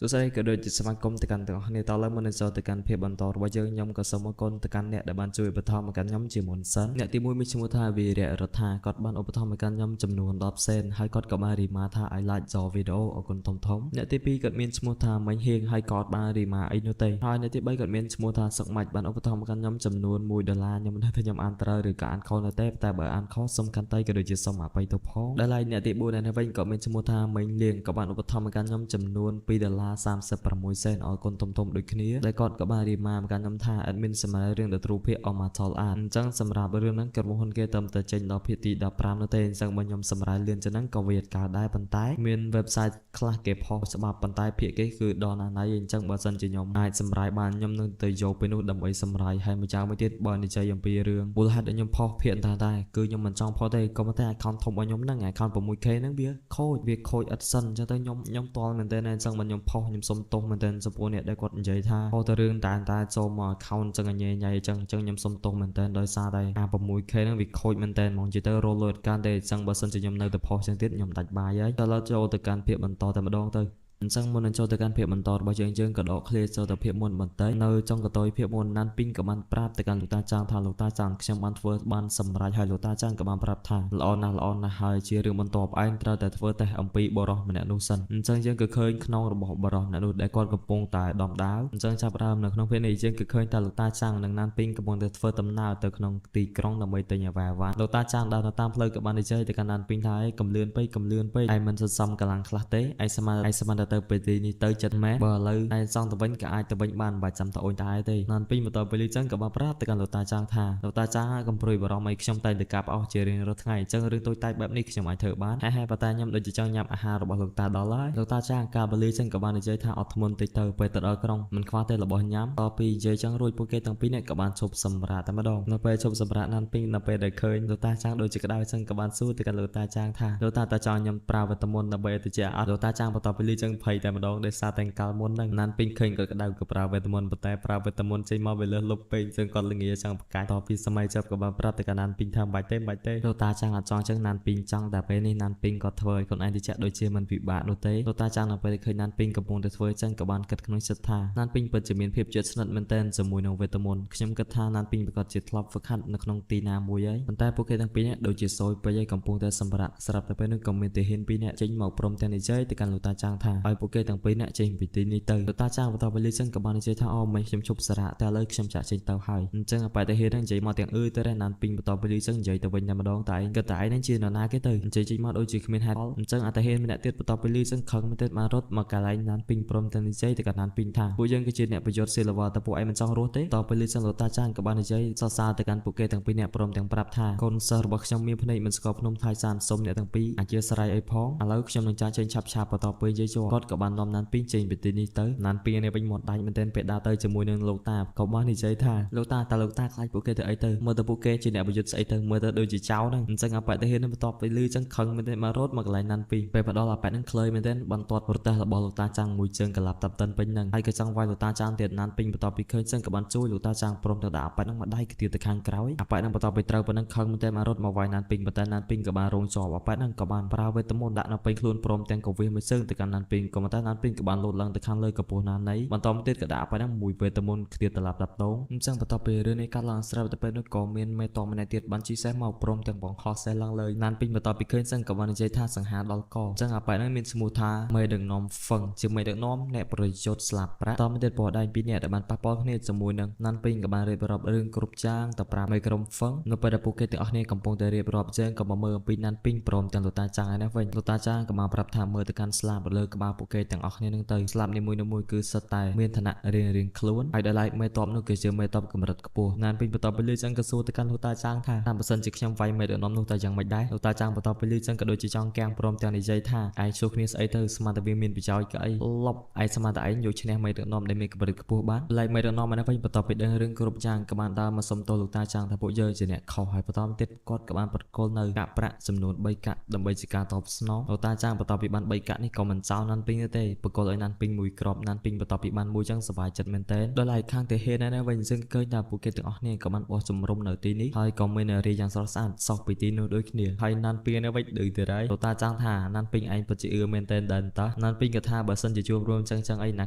សួស្តីក៏ដូចជាស្វាគមន៍ទៅកាន់ទាំងអស់គ្នាតើឡើយមុននឹងចូលទៅកាន់ភាពបន្តរបស់យើងខ្ញុំក៏សូមអរគុណទៅកាន់អ្នកដែលបានជួយឧបត្ថម្ភមកកាន់ខ្ញុំជាមុនសិនអ្នកទី1មានឈ្មោះថាវីរៈរដ្ឋាគាត់បានឧបត្ថម្ភមកកាន់ខ្ញុំចំនួន10សេនហើយគាត់ក៏បានរីម៉ាថា I like your video អរគុណធំធំអ្នកទី2គាត់មានឈ្មោះថាមិញហៀងហើយគាត់បានរីម៉ាអីនោះទេហើយអ្នកទី3គាត់មានឈ្មោះថាសុកម៉ាច់បានឧបត្ថម្ភមកកាន់ខ្ញុំចំនួន1ដុល្លារខ្ញុំមិនដឹងថាខ្ញុំអានត្រូវឬក៏អានខុសនោះទេតែបើអានខុសសូមខន្តីក៏ដូចជាសូមអភ័យទោសផងដែលឡែកអ្នកទី4នេះវិញក៏មានឈ្មោះថាមិញលៀងក៏បានឧបត្ថម្ភមកកាន់ខ្ញុំចំនួន2ដុល្លារ36សេនអរគុណធំធំដូចគ្នាដែលគាត់ក៏បានរៀបមកកាន់ខ្ញុំថា admin សម្រាប់រឿង The True ភាគ of Martial Art អញ្ចឹងសម្រាប់រឿងហ្នឹងក្រុមហ៊ុនគេត្រឹមតែចេញដល់ភាគទី15នោះទេអញ្ចឹងបើខ្ញុំសម្រាប់លឿនចឹងហ្នឹងក៏វាកើតដែរប៉ុន្តែមាន website ខ្លះគេផុសច្បាប់ប៉ុន្តែភាគគេគឺដល់ណាណៃអញ្ចឹងបើសិនជាខ្ញុំអាចសម្រាយបានខ្ញុំនឹងទៅយកពេលនោះដើម្បីសម្រាយហើយមួយយ៉ាងមួយទៀតបើនិយាយអំពីរឿងមូលហេតុដែលខ្ញុំផុសភាគតាដែរគឺខ្ញុំមិនចង់ផុសទេក៏ប៉ុន្តែ account ធំរបស់ខ្ញុំហ្នឹង account 6K ហ្នឹងវាខូចវាខូចឥតសិនអញ្ចឹងទៅខ្ញុំខ្ញុំតល់មែនទែនអញ្ចឹងបើខ្ញុំផុសខ្ញុំសុំទោសមែនទែនចំពោះអ្នកដែលគាត់និយាយថាផុសទៅរឿងតែតែចូលមក account អញ្ចឹងញ៉ៃញ៉ៃអញ្ចឹងអញ្ចឹងខ្ញុំសុំទោសមែនទែនដោយសារតែអា 6K ហ្នឹងវាខូចមែនទែនហ្មងនិយាយទៅរលលុយអត់កាន់ទេអញ្ចឹងបើសិនជាខ្ញុំនៅតែផុសអញ្ចឹងទៀតខ្ញុំដាច់បាយហើយតែឥឡូវចូលទៅកាន់ភាគបន្តតែម្ដងទៅអញ្ចឹងមុននឹងចូលទៅកាន់ភាគបន្តរបស់យើងយើងក៏ដកឃ្លាចូលទៅភាគមុនបន្តិចនៅចុងកតុយភាគមុនណាន់ពីងក៏បានប្រាប់ទៅកាន់លោកតាចាងថាលោកតាចាងខ្ញុំបានធ្វើបានសម្រេចហើយលោកតាចាងក៏បានប្រាប់ថាល្អណាស់ល្អណាស់ហើយជារឿងបន្ទាប់ឯងត្រូវតែធ្វើតេស្តអំពីបរិសម្នាក់នោះសិនអញ្ចឹងយើងក៏ឃើញខ្នងរបស់បរិសម្នាក់នោះដែលគាត់កំពុងតែដំដាវអញ្ចឹងចាប់ផ្ដើមនៅក្នុងពេលនេះយើងក៏ឃើញតែលោកតាចាងនិងណាន់ពីងកំពុងតែធ្វើដំណើរទៅក្នុងទីក្រុងដើម្បីទិញអាវ៉ាវ៉ាលោកតាចាងដើរទៅតាមផ្លូវក៏បាននិយាយទៅកាន់ណាន់ពីងថាឯងកំលឿនពេកកំលឿនពេកឯងមិនសន្សំកម្លាំងខ្លះទេឯងស្មានឯងស្មានទៅពេលទីនេះទៅចិត្តម៉ែបើឥឡូវឯងចង់ទៅវិញក៏អាចទៅវិញបានមិនបាច់ចាំតអូនតែទេណាន់ពីងបន្តពេលនេះចឹងក៏បានប្រាប់ទៅកាន់លោកតាចាងថាលោកតាចាងកុំព្រួយបារម្ភអីខ្ញុំតែងតែកាប់អស់ជារៀងរាល់ថ្ងៃអញ្ចឹងរឿងតូចតាចបែបនេះខ្ញុំអាចធ្វើបានហេហេប៉ុន្តែខ្ញុំដូចជាចង់ញ៉ាំអាហាររបស់លោកតាដល់ហើយលោកតាចាងការបលីចឹងក៏បាននិយាយថាអត់ធ្មន់តិចទៅពេលទៅដល់ក្រុងមិនខ្វះទេរបស់ញ៉ាំតពីនិយាយចឹងរួចពួកគេទាំងពីរនាក់ក៏បានឈប់សម្រាកតែម្ដងនៅពេលឈប់សម្រាកណាន់ពីងនៅពេលដែលឃើញលោកតាចាងដូចជាក្តៅចឹងក៏បានសួរទៅកាន់លោកតាចាងថាលោកតាតើចង់ខ្ញុំប្រើវេទមន្តដើម្បីឲ្យតិចអត់លោកតាចាងបន្តពីលីចឹងភ័យតែម្ដងដោយសារតែកាលមុនហ្នឹងណាន់ពីងឃើញគាត់ក្តៅក៏ប្រើវេទមន្តប៉ុន្តែប្រើវេទមន្តចេញមកវាលើសលុបពេកចឹងគាត់ល្ងាចង់ប្រកាសតពីសម័យចាប់ក៏បានប្រាប់ទៅកាន់ណាន់ពីងថាមិនបាច់ទេមិនបាច់ទេលោកតាចាងអត់ចង់ចឹងណាន់ពីងចង់តែពេលនេះណាន់ពីងគាត់ធ្វើឲ្យខ្លួនឯងតិចដូចជាមិនពិបាកនោះទេលោកតាចាងនៅពេលឃើញណាន់ពីងកំពុងតែធ្វើចឹងក៏បានគិតក្នុងចិត្តថាណាន់ពីងពិតជាមានភាពជិតស្និទ្ធមែនទែនជាមួយនឹងវេទមន្តខ្ញុំគិតថាណាន់ពីងប្រាកដជាធ្លាប់ហ្វឹកហាត់នៅក្នុងទីណាមួយហើយប៉ុន្តែពួកគេទាំងពីរនាក់ដូចជាសយពេកហើយកំពុងតែសម្រាកស្រាប់តែពេលនោះក៏មានទាហានពីរនាក់ចេញមកព្រមទាំងនិយាយទៅកាន់លោកតាចាងថាឲ្យពួកគេទាំងពីរនាក់ចេញពីទីនេះទៅលោកតាចាងបន្តទៅលីចឹងក៏បាននិយាយថាអូមិនខ្ញុំឈប់សារៈតែឥឡូវខ្ញុំចាក់ចេញទៅហើយអញ្ចឹងអបិតាហ៊ាននឹងនិយាយមកទាំងអឺទៅរណានពីងបន្តទៅលីចឹងនិយាយទៅវិញតែម្ដងតែឯងគិតតែឯងនឹងជានរណាគេទៅនិយាយចេញមកដូចជាគ្មានហេតុផលអញ្ចឹងអតាហ៊ានម្នាក់ទៀតបន្តទៅលីចឹងខឹងមែនទេបានរត់មកកន្លែងណានពីងព្រមទាំងនិយាយទៅកាន់ណានពីងថាពួកយើងគឺជាអ្នកប្រយុទ្ធស៊ីលវ៉ាតែពួកឯងមិនចង់រស់ទេតទៅលីចឹងលោកតាចាងក៏បាននិយាយសរសើរទៅកាន់ពួកគេទាំងពីរនាក់ព្រមទាំងប្រាប់ថាកូនសិស្សរបស់ខ្ញុំមានភ្នែកមិនស្គាល់ភ្នំថៃសានសុំអ្នកទាំងពីរអធិស្ឋានអីផងឥឡូវខ្ញុំនឹងចាចេញឆាប់ឆាប់បន្តពេលនិយាយចូលគាត់ក៏បាននាំណានពីងចេញពីទីនេះទៅណានពីងនេះវិញមកដាច់មែនទែនពេលដើរទៅជាមួយនឹងលោកតាក៏បាននិយាយថាលោកតាតើលោកតាខ្លាចពួកគេទៅអីទៅមើលទៅពួកគេជាអ្នកប្រយុទ្ធស្អីទៅមើលទៅដូចជាចៅហ្នឹងអញ្ចឹងអបិតាហ៊ានបន្ទាប់ទៅលឺចឹងខឹងមែនទែនមករត់មកកន្លែងណានពីងពេលមកដល់អបិហ្នឹងខ្លើយមែនទែនបន្ទាត់ប្រទេសរបស់លោកតាចាំងមួយជើងកលាប់តាប់តិនពេញហ្នឹងហើយក៏ចង់វាយលោកតាចាំងទៀតណានពីងបន្ទាប់ពីឃើញចឹងក៏បានជួយលោកតាចាំងព្រមទៅដាក់អបិហ្នឹងមកដៃទៀតទៅខាងក្រោយអបិហ្នឹងបន្ទាប់ពីត្រូវប៉ុណ្ណឹងខឹងមែនទែនមករត់មកវាយណានពីងប៉ុន្តែណានពីងក៏បានរងជាប់អបិហ្នឹងក៏បានប្រើវេទមន្តដាក់នៅពេញខ្លួនព្រមទាំងកវិសមួយជើងទៅកាន់ណានពីងក៏ប៉ុន្តែណានពីងក៏បានលោតឡើងទៅខាងលើកម្ពស់ណាននៃបន្តមកទៀតក៏ដាក់អបិហ្នឹងមួយវេទមន្តខ្ទាតត្រឡប់តាប់តងអញ្ចឹងបន្ទាប់ពីរឿងនេះកាត់ឡើងស្រាប់តែពេលនោះក៏មានមេតម្នាក់ទៀតបានជីសេះមកព្រមទាំងបង្ហោះសេះឡើងលើណានពីងបន្ទាប់ពីឃើញចឹងក៏បាននិយាយថាសង្ហាដល់កអញ្ចឹងអបិហ្នឹងមានឈ្មោះថាមេដឹកនាំហ្វឹងជាមេដឹកនាំអ្នកប្រយុទ្ធស្លាប់ប្រាក់តមកទៀតពណ៌ដែងពីរនាក់ដែលបានប៉ះពាល់គ្នាជាមួយនឹងណានពីងក៏បានរៀបរាប់រឿងគ្រប់ចាងទៅប្រាប់មេក្រុមហ្វឹងនៅពេលដែលពួកគេទាំងអស់គ្នាកំពុងតែរៀបរាប់ជើងក៏មកមើលអំពីណានពីងព្រមទាំងលោកតាចាងឯនេះវិញលោកតាចាងក៏មកប្រាប់ថាមើលទៅកាន់ស្លាបលើក្បាលពួកគេទាំងអស់គ្នានឹងទៅស្លាបនីមួយៗគឺសិតតែមានឋានៈរៀងរៀងខ្លួនហើយដល់ឡែកមេតបនោះគឺជាមេតបកម្រិតខ្ពស់ណានពីងបន្តទៅលើចឹងក៏សួរទៅកាន់លោកតាចាងថាតាមបើសិនជាខ្ញុំវាយមេដឹកនាំនោះតើយ៉ាងម៉េចដែរលោកតាចាងបន្តទៅលើចឹងក៏ដូចជាចង់កាំងព្រមទាំងនិយាយថាឯងជួគ្នាស្អីទៅស្មានតែវាមានប្រយោជន៍ក៏អីលប់ឯងស្មានតែឯងយកឈ្នះមេដឹកនាំដែលមានកម្រិតខ្ពស់បានឡែកមេដឹកនាំឯនេះវិញបន្តពីដឹងរឿងគ្រប់យ៉ាងក៏បានដើរមកសុំទោសលោកតាចាងថាពួកយើងជាអ្នកខុសហើយបន្តទៀតគាត់ក៏បានប្រគល់នៅកាក់ប្រាក់ចំនួន3កាក់ដើម្បីជាការតបស្នងលោកតាចាងបន្តពីបាន3កាក់នេះក៏មិនចោលណាន ណាន់ពីងទេបកលឲ្យណាន់ពីងមួយក្របណាន់ពីងបន្ទាប់ពីបានមួយចឹងសប្បាយចិត្តមែនតើដល់ហើយខាងទាហានណាវិញសឹងឃើញថាពួកគេទាំងអស់គ្នាក៏បានបោះជំរំនៅទីនេះហើយក៏មាននារីយ៉ាងស្រស់ស្អាតសោះពីទីនោះដូចគ្នាហើយណាន់ពីងនេះវិញឌឺទៅហើយលោកតាចាំងថាណាន់ពីងឯងពិតជាអឿមែនតើដែរតាណាន់ពីងក៏ថាបើសិនជាជួបរួមចឹងចឹងអីណ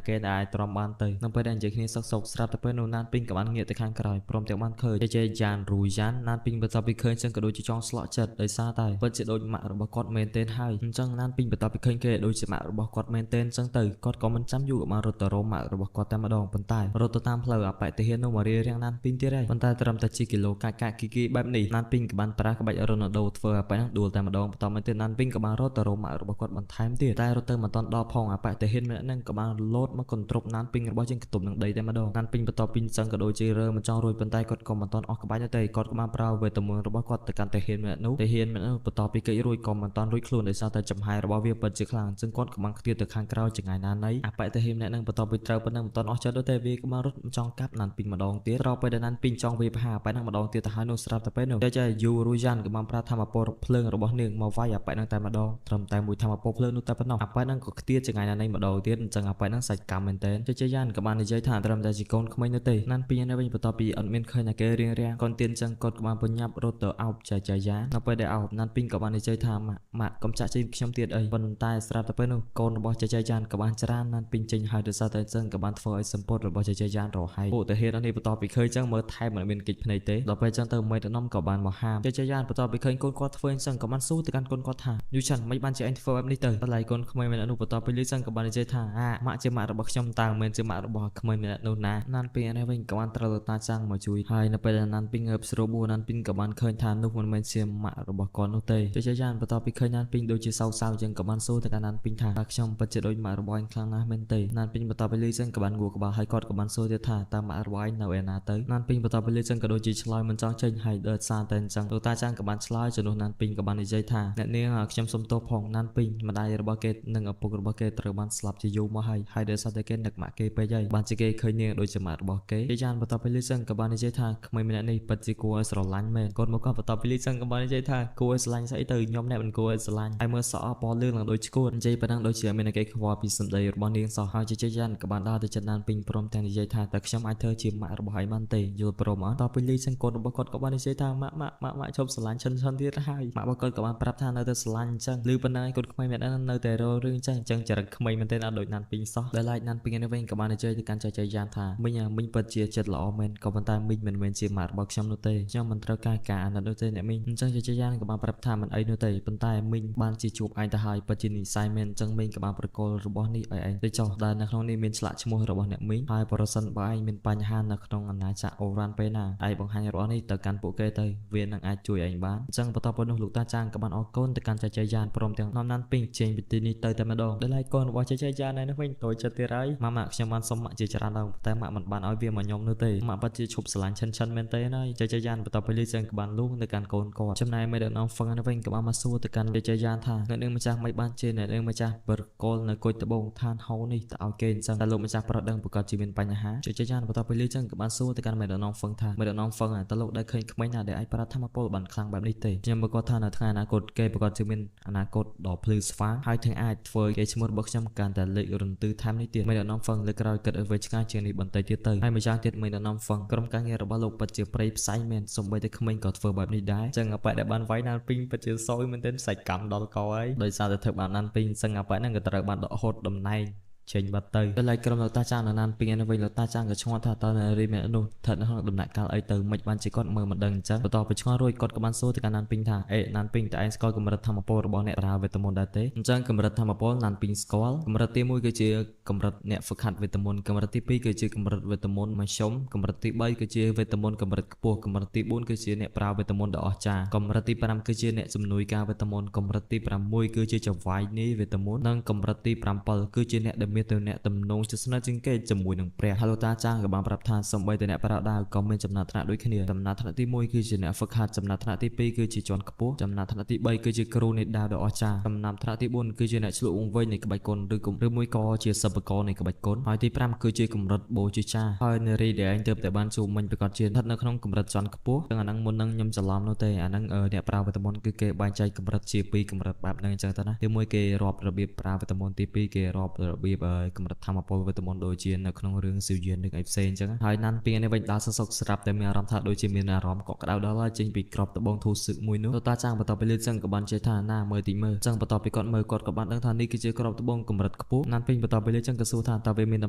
ាគេដែលអាចទ្រាំបានទៅនៅពេលដែលនិយាយគ្នាសុកសុកស្រាប់តែពេលនោះណាន់ពីងក៏បានងាកទៅខាងក្រោយព្រមទាំងបានឃើញចេយ៉ានរូយ៉ានណាន់ពីងបន្ទាប់ពីឃើញចឹងក៏ដូចជាចង់ស្លក់ចិត្តដោយសារតែពិតជាដូចម៉ាក់របស់គាត់មែនទែនហើយអញ្ចឹងណាន់ពីងបន្ទាប់ពីឃើញគេដូចជាម៉ាក់របស់គាត់មែនទែនចឹងទៅគាត់ក៏មិនចាំយូរក៏បានរត់ទៅរកម៉ាក់របស់គាត់តែម្ដងប៉ុន្តែរត់ទៅតាមផ្លូវអបិទាហាននោះមករារាំងណាន់ពីងទៀតហើយប៉ុន្តែត្រឹមតែជាគីឡូកាច់កាគីគីបែបនេះណាន់ពីងក៏បានប្រើក្បាច់រ៉ូណាល់ដូធ្វើអបិហ្នឹងដួលតែម្ដងបន្តមកទៀតណាន់ពីងក៏បានរត់ទៅរកម៉ាក់របស់គាត់បន្ថែមទៀតតែរត់ទៅមិនទាន់ដល់ផងអបិទាហានម្នាក់ហ្នឹងក៏បានលោតមកកន្ទ្រប់ណាន់ពីងរបស់យើងខ្ទប់នឹងដីតែម្ដងណាន់ពីងបន្ទាប់ពីចឹងក៏ដូចជារើមិនចង់រួចប៉ុន្តែគាត់ក៏មិនទាន់អស់ក្បាច់ទេគាត់ក៏បានប្រើវេទមន្តរបស់គាត់ទៅកាន់ទាហានម្នាក់នោះទាហានម្នាក់នោះបន្ទាប់ពីគេចរួចក៏មិនទាន់រួចខ្លួនដោយសារតែចំហាយរបស់វាពិតជាខ្លាំងអញ្ចឹងគាត់ក៏បានខ្ទាតទៅខាងក្រោយចង្ងាយណាណីអបិទាហានម្នាក់ហ្នឹងបន្ទាប់ពីត្រូវប៉ុណ្ណឹងមិនទាន់អស់ចិត្តទេវាក៏បានរត់ចង់កាប់ណាន់ពីងម្ដងទៀតស្របពេលដែលណាន់ពីងចង់វាយប្រហារអបិហ្នឹងម្ដងទៀតទៅហើយនោះស្រាប់តែពេលនោះចេះយូរូយ៉ានក៏បានប្រើធម្មពលភ្លើងរបស់នាងមកវាយអបិហ្នឹងតែម្ដងត្រឹមតែមួយធម្មពលភ្លើងនោះតែប៉ុណ្ណោះអបិហ្នឹងក៏ខ្ទាតចង្ងាយណាណីម្ដងទៀតអញ្ចឹងអបិហ្នឹងសាច់កម្មមែនតើចេះយ៉ានក៏បាននិយាយថាត្រឹមតែជាកូនក្មេងនោះទេណាន់ពីងនេះវិញបន្ទាប់ពីអត់មានឃើញតែគេរៀងរាំងកូនទៀនចឹងគាត់ក៏បានបញ្ញាប់រត់ទៅអោបចែចែយ៉ានៅពេលដែលអោបណាន់ពីងក៏បាននិយាយថាម៉ាក់ម៉ាក់កុំចាក់ចេញខ្ញុំទៀតអីប៉ុន្តែស្រាប់តែពេលនោះកូនរបស់ចែចែយ៉ានក៏បានច្រានណាន់ពីងចេញហើយដោយសារតែចឹងក៏បានធ្វើឲ្យសម្ពុតរបស់ចែចែយ៉ានរហែកពួកទាហាននេះបន្ទាប់ពីឃើញចឹងមើលថែមមិនមានកិច្ចភ្នែកទេដល់ពេលចឹងទៅមេដឹកនាំក៏បានមកហាមចែចែយ៉ានបន្ទាប់ពីឃើញកូនគាត់ធ្វើចឹងក៏បានស៊ូទៅកាន់កូនគាត់ថាយូឆាន់មិនបានជាឯងធ្វើបែបនេះទៅដល់ហើយកូនក្មេងម្នាក់នោះបន្ទាប់ពីលឺចឹងក៏បាននិយាយថាអាម៉ាក់ជាម៉ាក់របស់ខ្ញុំតើមិនជាម៉ាក់របស់ក្មេងម្នាក់នោះណាណាន់ពីងនេះវិញក៏បានត្រូវតាចាំងមកជួយហើយនៅពេលដែលណាន់ពីងងើបស្រួលបួណាន់ពីងក៏បានឃើញថានោះមិនមែនជាម៉ាក់របស់គាត់នោះទេចែចែយ៉ានបន្ទាប់ពីឃើញណាន់ពីងដូចជាសោកសៅចឹងក៏បានសួរទៅកាន់ណាន់ពីងថាតើខ្ញុំពិតជាដូចម៉ាក់របស់ឯងខ្លាំងណាស់មែនទេណាន់ពីងបន្ទាប់ពីលឺចឹងក៏បានងក់ក្បាលហើយគាត់ក៏បានសួរទៀតថាតើម៉ាក់របស់ឯងនៅឯណាទៅណាន់ពីងបន្ទាប់ពីលឺចឹងក៏ដូចជាឆ្លើយមិនចង់ចេញហើយដោយសារតែអញ្ចឹងលោកតាចាំងក៏បានឆ្លើយជំនួសណាន់ពីងក៏បាននិយាយថាអ្នកនាងខ្ញុំសុំទោសផងណាន់ពីងម្ដាយរបស់គេនិងឪពុករបស់គេត្រូវបានស្លាប់ជាយូរមកហើយហើយដោយសារតែគេនឹកម៉ាក់គេពេកហើយបានជាគេឃើញនាងដូចជាម៉ាក់របស់គេយាយបន្ទាប់ពីលឺចឹងក៏បាននិយាយថាក្មេងម្នាក់នេះពិតជាគួរឲ្យស្រឡាញ់មែនកូនមកគាត់បន្ទាប់ពីលឺចឹងក៏បាននិយាយថាគួរឲ្យស្រឡាញ់ស្អីទៅខ្ញុំអ្នកមិនគួរឲ្យស្រឡាញ់ហើយមើលសក់ពណ៌លឿងឡើងដូចឈួតនិយាយប៉ុណ្ណឹងដូចជាមានគេខ្វល់ពីសម្ដីរបស់នាងសោះហើយជាយ៉ានក៏បានដើរទៅចិត្តណានពីងព្រមទាំងនិយាយថាតើខ្ញុំអាចធ្វើជាម៉ាក់របស់ឯងបានទេយល់ព្រមអត់តទៅលឺចឹងកូនរបស់គាត់ក៏បាននិយាយថាម៉ាក់ម៉ាក់ម៉ាក់ម៉ាក់ឈប់ស្រឡាញ់ឈិនឈិនទៀតហើយម៉ាក់របស់គាត់ក៏បានប្រាប់ថានៅតែស្រឡាញ់អញ្ចឹងឮប៉ុណ្ណឹងឯងកូនក្មេងម្នាក់ហ្នឹងនៅតែរករឿងអញ្ចឹងអញ្ចឹងចរិតក្មេងមែនទែនអត់ដូចណានពីងសោះដែលឡែកណានពីងនេះវិញក៏បាននិយាយទៅកាន់ចែចែយ៉ានថាមីងមីងពិតជាចិត្តល្អមែនក៏ប៉ុន្តែមីងមិនមែនជាម៉ាក់របស់ខ្ញុំនោះទេខ្ញុំមិនត្រូវការការអាណិតនោះទេអ្នកមីងអញ្ចឹងចែចែយ៉ានក៏បានប្រាប់ថាមិនអីនោះទេប៉ុន្តែមីងបានជាជួបឯងទៅហើយពិតជានិស័យមែនអញ្ចឹងមីងក៏បានប្រកល់របស់នេះឲ្យឯងទៅចុះដែលនៅក្នុងនេះមានឆ្លាក់ឈ្មោះរបស់អ្នកមីងហើយប្រសិនបើឯងមានបញ្ហានៅក្នុងអាណាចក្រអូរ៉ានពេលណាឯងបង្ហាញរបស់នេះទៅកាន់ពួកគេទៅវានឹងអាចជួយឯងបានអញ្ចឹងបន្ទាប់ពីនោះលោកតាចាងក៏បានអរគុណទៅកាន់ចែចែយ៉ានព្រមទាំងនាំណាន់ពីងចេញពីទីនេះទៅតែម្ដងដែលហើយកូនរបស់ចែចែយ៉ានឯនោះវិញតូចចិត្តទៀតហើយម៉ាក់ម៉ាក់ខ្ញុំបានសុំម៉ាក់ជាច្រើនដងតែម៉ាក់មិនបានឲ្យវាមកខ្ញុំនោះទេម៉ាក់ពិតជាឈប់ស្រឡាញ់ឈិនឈិនមែនទេហើយចែចែយ៉ានបន្ទាប់ពីលឺចឹងក៏បានលួងទៅកាន់កូនគាត់ចំណែកមេដឹកនាំហ្វឹងនោះវិញក៏បានមកសួរទៅកាន់ចែចែយ៉ានថាអ្នកនាងម្ចាស់មិនបានជាអ្នកនាងម្ចាស់បរកលនៅគុជត្បូងឋានហោនេះទៅឲ្យគេអញ្ចឹងតែលោកម្ចាស់ប្រដឹងប្រកាសជាមានបញ្ហាចែចែយ៉ានបន្ទាប់ពីលឺចឹងក៏បានសួរទៅកាន់មេដឹកនាំហ្វឹងថាមេដឹកនាំហ្វឹងតើលោកដែលឃើញក្មេងណាដែលអាចប្រើធម្មពលបានខ្លាំងបែបនេះទេខ្ញុំប្រកាសថានៅថ្ងៃអនាគតគេប្រកាសជាមានអនាគតដ៏ភ្លឺស្វាងហើយទាំងអាចធ្វើគេឈ្មោះរបស់ខ្ញុំកាន់តែលេចរន្ទឺថែមនេះទៀតមេដឹកនាំហ្វឹងលើក្រោយគិតឲ្យវែងឆ្ងាយជាងនេះបន្តិចទៀតទៅហើយម្យ៉ាងទៀតមេដឹកនាំហ្វឹងក្រុមការងាររបស់លោកពិតជាព្រៃផ្សៃមែនសូម្បីតែក្មេងក៏ធ្វើបែបនេះដែរចឹងអប៉ែដែលបានវាយណានពីងពិតជាសយមែនទែនសាច់កម្មដល់កហើយដោយសារតែធ្វើបានណានពីងសឹងអប៉ែហ្នឹងក៏ត្រូវបានដកហូតតំណែងចេញបាត់ទៅដល់ហើយក្រុមលោកតាចាងនៅណានពីងឯវិញលោកតាចាងក៏ឆ្ងល់ថាតើនារីម្នាក់នោះស្ថិតនៅក្នុងដំណាក់កាលអីទៅមិនបានជាគាត់មើលមិនដឹងអញ្ចឹងបន្ទាប់ពីឆ្ងល់រួចគាត់ក៏បានសួរទៅកាន់ណានពីងថាអេណានពីងតើឯងស្គាល់កម្រិតធម្មពលរបស់អ្នកប្រើវេទមន្តដែរទេអញ្ចឹងកម្រិតធម្មពលណានពីងស្គាល់កម្រិតទី1គឺជាកម្រិតអ្នកហ្វឹកហាត់វេទមន្តកម្រិតទី2គឺជាកម្រិតវេទមន្តមធ្យមកម្រិតទី3គឺជាវេទមន្តកម្រិតខ្ពស់កម្រិតទី4គឺជាអ្នកប្រើវេទមន្តដ៏អស្ចារ្យកម្រិតទី5គឺជាអ្នកជំនួយការវេទមន្តកម្រិតទី6គឺជាចៅហ្វាយនាយវេទមន្តនិងកម្រិតទី7គឺជាអ្នកដែល មានទំនាក់ទំនងជិតស្និទ្ធជាងគេជាមួយនឹងព្រះហើយលោកតាចាងក៏បានប្រាប់ថាសូម្បីតែអ្នកប្រើដាវក៏មានចំណាត់ថ្នាក់ដូចគ្នាចំណាត់ថ្នាក់ទី1គឺជាអ្នកហ្វឹកហាត់ចំណាត់ថ្នាក់ទី2គឺជាជាន់ខ្ពស់ចំណាត់ថ្នាក់ទី3គឺជាគ្រូនៃដាវដ៏អស្ចារ្យចំណាត់ថ្នាក់ទី4គឺជាអ្នកឆ្លក់វង្វេងនៃក្បាច់គុនឬក៏ឬមួយក៏ជាសិប្បករនៃក្បាច់គុនហើយទី5គឺជាកម្រិតបូជាចាហើយនារីដែលឯងទើបតែបានជួបមិញប្រកាសជាស្ថិតនៅក្នុងកម្រិតជាន់ខ្ពស់ទាំងអាហ្នឹងមុននឹងខ្ញុំច្រឡំនោះទេអាហ្នឹងអ្នកប្រើវេទមន្តគឺគេបែងចែកកម្រិតជាពីរកម្រិតបែបហ្នឹងអញ្ចឹងទៅណាទី1គេរាប់របៀបប្រើវេទមន្តទី2គេរាប់របៀបកម្រិតធម្មពលវេទមន្តដូចជានៅក្នុងរឿងស៊ីវយៀននឹងអីផ្សេងអញ្ចឹងហើយណាន់ពីនេះវិញដើរសសុកស្រាប់តែមានអារម្មណ៍ថាដូចជាមានអារម្មណ៍កក់ក្ដៅដល់ហើយចេញពីក្របដបងធូសឹកមួយនោះតាចាងបន្ទាប់ពីលឺចឹងក៏បានជឿថាណាមើលទីមើលចឹងបន្ទាប់ពីគាត់មើលគាត់ក៏បានដឹងថានេះគឺជាក្របដបងកម្រិតខ្ពស់ណាន់ពីបន្ទាប់ពីលឺចឹងក៏សួរថាតើវាមានត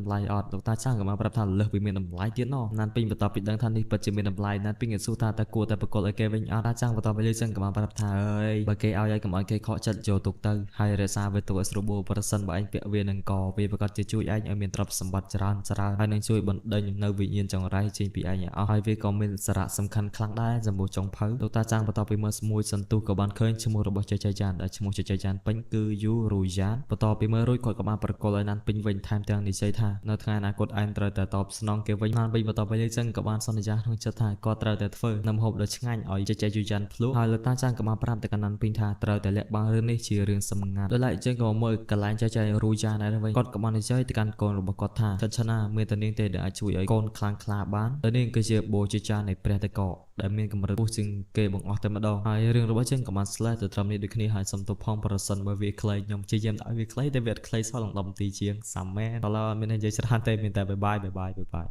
ម្លៃអត់លោកតាចាងក៏បានប្រាប់ថាលើសវាមានតម្លៃទៀតណោះណាន់ពីបន្ទាប់ពីដឹងថានេះពិតជាមានតម្លៃណាន់ពីក៏សួរថាតើគួរតែប្រកល់ឲ្យគេវិញអត់តាចាងបន្ទាប់ពីលឺចឹងក៏បានប្រាប់ថាអើយបើគេឲ្យឲ្យកុំឲ្យគេខកចិត្តយកទុកទៅហើយរក្សាវាទុកឲ្យស្រួលបួលប្រសិនបើឯងពាក់វានឹងកវាប្រកាសជាជួយឯងឲ្យមានទ្រព្យសម្បត្តិច្រើនច្រើនហើយនឹងជួយបណ្ដេញនៅវិញ្ញាណចង្រៃចេញពីឯងឲ្យអស់ហើយវាក៏មានសារៈសំខាន់ខ្លាំងដែរចំពោះចុងភៅលោកតាចាងបន្ទាប់ពីមើលមួយសន្ទុះក៏បានឃើញឈ្មោះរបស់ចៃចៃចានដែលឈ្មោះចៃចៃចានពេញគឺយូរូយ៉ានបន្ទាប់ពីមើលរួចគាត់ក៏បានប្រកល់ឲ្យណានពេញវិញថែមទាំងនិយាយថានៅថ្ងៃអនាគតឯងត្រូវតែតបស្នងគេវិញណានពេញបន្ទាប់ពីលើចឹងក៏បានសន្យាក្នុងចិត្តថាគាត់ត្រូវតែធ្វើនំហូបដ៏ឆ្ងាញ់ឲ្យចៃចៃយូយ៉ានភ្លក់ហើយលោកតាចាងក៏បានប្រាប់ទៅកាន់ណានពេញថាត្រូវតែលាក់បាំងរឿងនេះជារឿងសម្ងាត់ដោយឡែកចឹងក៏មើលកន្លែងចៃចៃរូយ៉ានដែរវិញគាត់ក៏បាននិយាយទៅកាន់កូនរបស់គាត់ថាឆិនឆណាមានតែនាងទេដែលអាចជួយឲ្យកូនខ្លាំងក្លាបានតែនាងគឺជាបូជាចានៃព្រះតកដែលមានកម្រិតខ្ពស់ជាងគេបង្អស់តែម្ដងហើយរឿងរបស់ចឹងក៏បាន slash ទៅត្រឹមនេះដូចគ្នាហើយសុំទោសផងប្រសិនបើវាខ្លីខ្ញុំព្យាយាមដាក់ឲ្យវាខ្លីតែវាអត់ខ្លីសោះឡើង10នាទីជាងសាមែនឥឡូវអត់មាននិយាយច្រើនទេមានតែ bye bye bye bye bye bye.